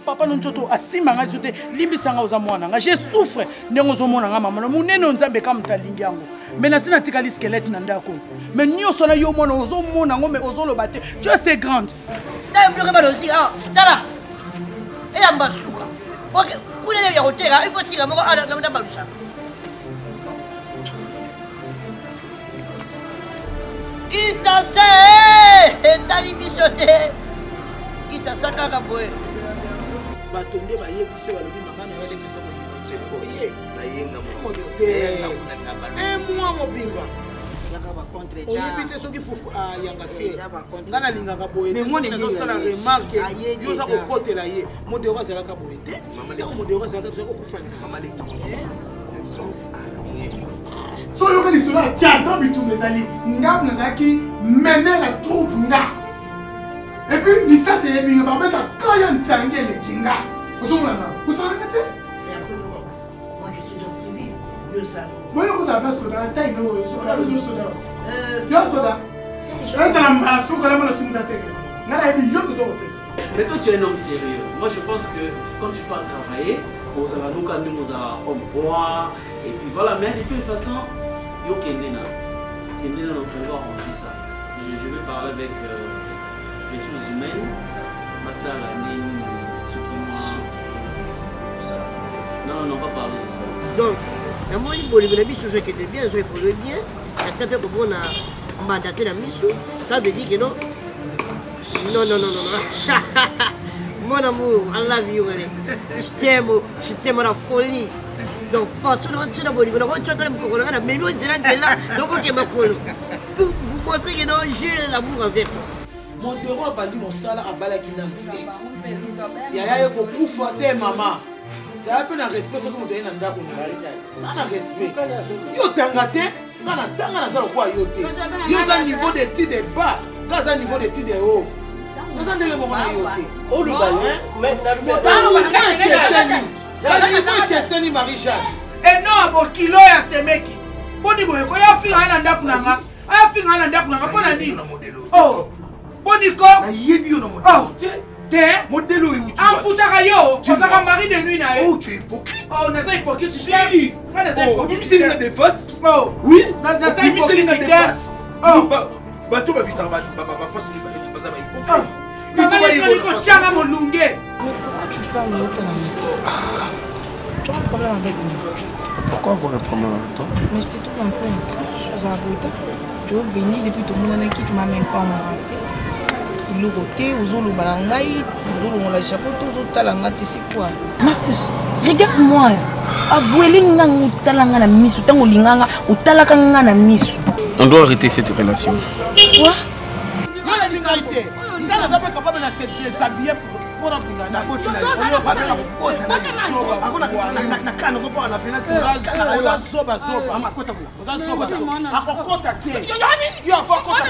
Papa no nzoto asimba ngai biso te, limbisa ngai, oza mwana ngai, je souffre ndenge ozomona ngai mama na monene oyo. Nzambe ka moto alingi yango, mais nasi natikali squelette na ndako, mais nyonso na yo mwana ozomona yango, mais ozoloba te, tu es c'est grande. Tala biloko balozi awa, tala eyamba suka kuna ya koteka, ifo tika moko na balusa. Kisasa etali biso te, Kisasa kaka boye. Bato nde bayebisi, balobi mama na yo aleki eza koye un mois mobimba, oyebi te soki fufu ayanga fier. Nga nalingaka boye, nazosala remarque, yo oza kokotela ye. Modero azalaka boye te. Ntango modero azalaka, tozali kokufa nzala. So oyoka lisolo ya tia to bitumba ezali, nga nazalaki mene na troupe nga, et puis lisasi eyebi nga, babeta kaya ntiangi eleki nga, ozomona nga kosalanga te. Boye kozala mpe soda na tai noyo, soda yo, soda ezala mbala sokola mona sumuta te, nga nayebi yo toza koteka. Mais toi, tu es un homme sérieux. Moi, je pense que quand tu pars travailler, ozala nuka ndenge ozala homme droit. Et puis voilà, mais de toute façon, yo kende na. Kende na, on va arranger ça. Je vais parler avec les ressources humaines. Batala, nini, ce qui moi. Non, non, on va parler de ça. Donc, namoni bolingo na biso ezokende bien, ezo évolue bien. Natika mpe komona mbanda te na misu, ça veut dire que non, non, non, non, non, non. Mon amour, I love you, allez. Je t'aime, je t'aime à la folie. Donc, façon de na bolingo, na otala mokoko na nga na memi nzela nzela, tokoke makolo. Pour vous montrer que non, j'ai l'amour envers toi. Modero abandi mosala, abalaki nanu te. Yaya ye kokufa te, mama zala mpe na respect. Soki moto aye na ndako na yo, zala na respect. Yo otanga te, nga na tanga, naza lokola yo te. Yo oza niveau d'étude bas, nga aza niveau d'étude haut, naza ndenge moko na yo te. Ekeseni, baniveau ekeseni. Marie Jeanne eno bokilo ya semeki, boni boye koya finga na ndako na nga, aya finga na ndako na nga mpo na nini? Oh, boni ko? Nayebi yo na modèle te. Te. Modèle oyo euti afutaka yo, ozaka mari de nuit na ye. Oh, tu es hypocrite. Oh, naza hypocrite? Si. Nga naza Oh, obimiseli nga de face. Oh. Oui. Naza Obimiseli nga de hypocrite te. face. Oh. Bato babisaka bafase mibale, baza bahypocrite. Babali kotyanga molunge. Mais pourquoi tu parles de ta Tu as un problème avec moi? Pourquoi avoir un problème avec toi? Mais je te trouve un peu étrange, Zabuta. Tu es venu depuis tout le monde qui tu m'as même pas embrassé. Eloko te, ozoloba na ngai, ozolongola chapeau te, ozotala nga te, c'est quoi? Marcus, regarde-moi, avoueli nga, otala nga na miso. Ntango olinga nga, otalaka nga na miso. On doit arrêter cette relation. Quoi? Yo oyebi ngai te, ngai naza mpe capable na se déshabiller mpona bunda. Oza zoba zoba, oza zoba, akokota te. Yo afokota.